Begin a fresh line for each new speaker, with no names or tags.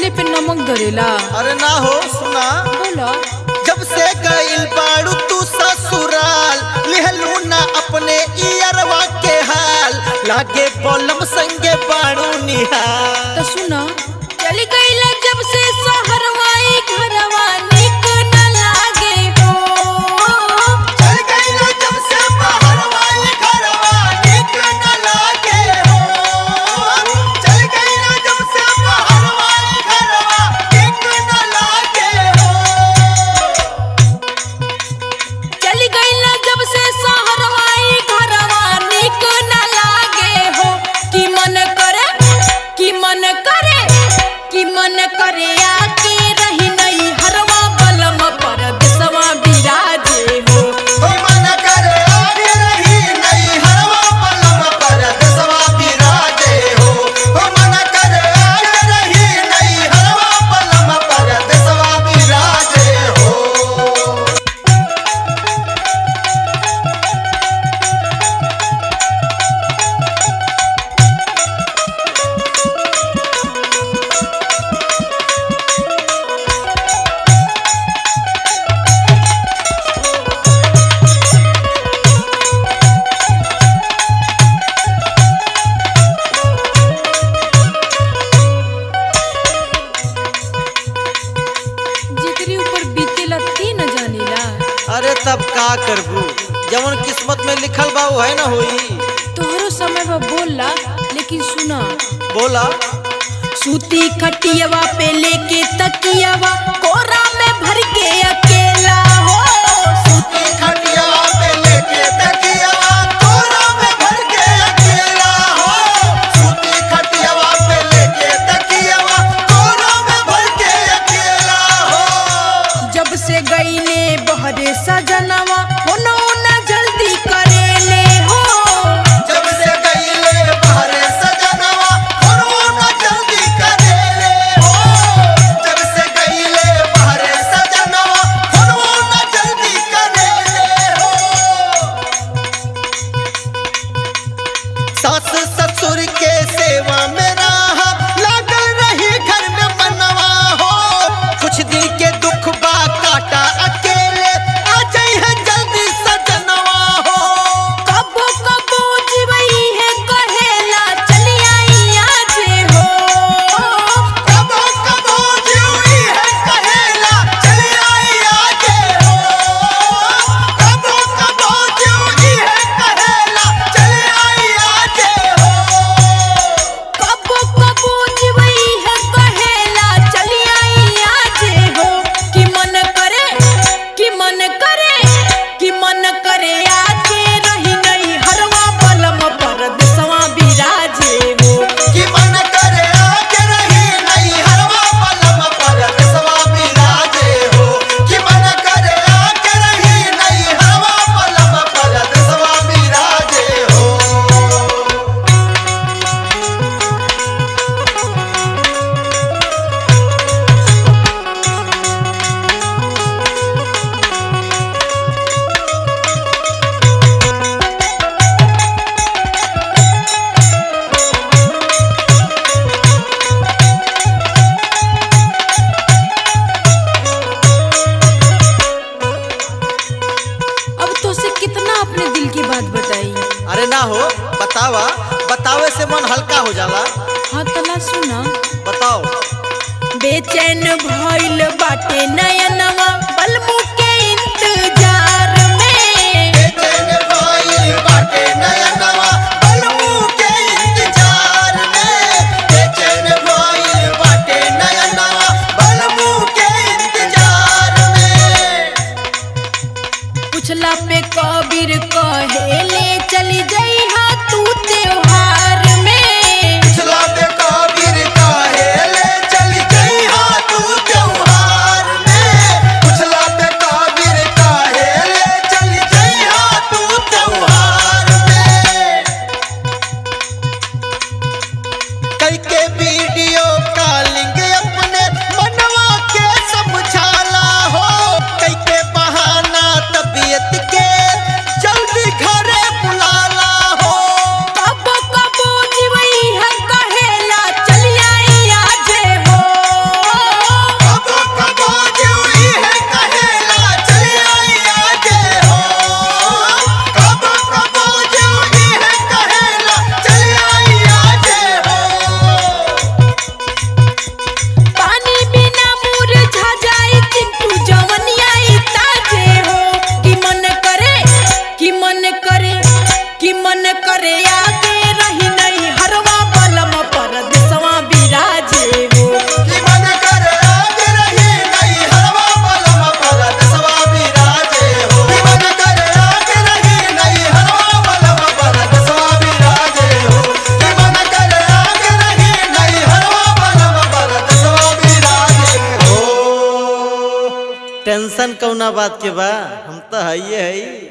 चटले पे नमक धरेला।
अरे ना हो, सुना।
बोला।
जब से गइल बाड़ू तू ससुराल, लिहलू ना अपने इयरवा के हाल, लागे बोलम संगे बाड़ू निहाल।
तो सुना, चली गईला जब से सहरवाई घरवा निक न लागे हो।
चल गइल जब से बहरवाई घरवा निक न लागे हो। चल गइल जब से बहरवाई घरवा निक न लागे हो।
चली गईला जब से सहरवाई घरवा निक न लागे हो। कि मन करे, कि मन करे, कि मन करे आके रही नहीं हरवा बलम परदेसवा बिराजे हो।
ओ मन करे आगे रही नहीं हरवा पलम परदेसवा बिराजे हो। ओ मन करे आगे रही नहीं हरवा पलम परदेसवा बिराजे हो।
जेकरी ऊपर बीतेला ते न जानेला।
अरे तब का करबू, जवन किस्मत में लिखल बा वो है ना होई।
तोहरो समय बा बोलला, लेकिन सुना।
बोला।
सूती खटियवा पे लेके तकियवा कोरा में भर के अकेला हो। सूती
खटिया पे लेके तकिया कोरा में भर के अकेला हो। सूती खटिया पे लेके तकिया कोरा में भर के अकेला हो।
जब से गईले बहरे सजनवा होनो न जल्दी करेले हो।
जब से गईले बहरे सजनवा होनो न जल्दी करेले हो। जब से गईले बहरे सजनवा होनो न जल्दी करेले हो। सास ससुर के सेवा में रहा, लागल रही घर में बनवा हो। कुछ दिन के दुख बा काटा अकेले, आ जाई है जल्दी सजनवा हो।
कबो कबो जीवई है कहेला चली आई आज हो।
कबो कबो जीवी है कहेला चली आई आजे हो। कबो कबो जीवी है कहेला चली आई आजे हो।
कबो कबो जीवई है कहेला चली आई आज हो। कि मन करे, कि मन करे, कि मन करे आके रही नहीं हरवा बलम परदेसवा बिराजे हो।
कि मन करे आके रही नहीं हरवा पलम परदेसवा बिराजे हो। कि मन करे आके रही नहीं हरवा पलम परदेसवा बिराजे हो।
अब तो से कितना अपने दिल की बात बताई।
अरे ना हो, बतावा, बतावे से मन हल्का हो जाला।
हाँ तला सुना।
बताओ।
बेचैन भइल बाटे नयनवा बलमू के इंतजार में।
बेचैन भइल बाटे नयनवा बलमू के इंतजार में। बेचैन भइल बाटे नयनवा बलमू के इंतजार में।
पुछला पे कबीर कहेले चली जइहा तू त्योहार में।
पिछला पे कबीर कहेले चली जइहा तू त्योहार में। पिछला
टेंशन कौना बात के बा, हम तो हइये हई।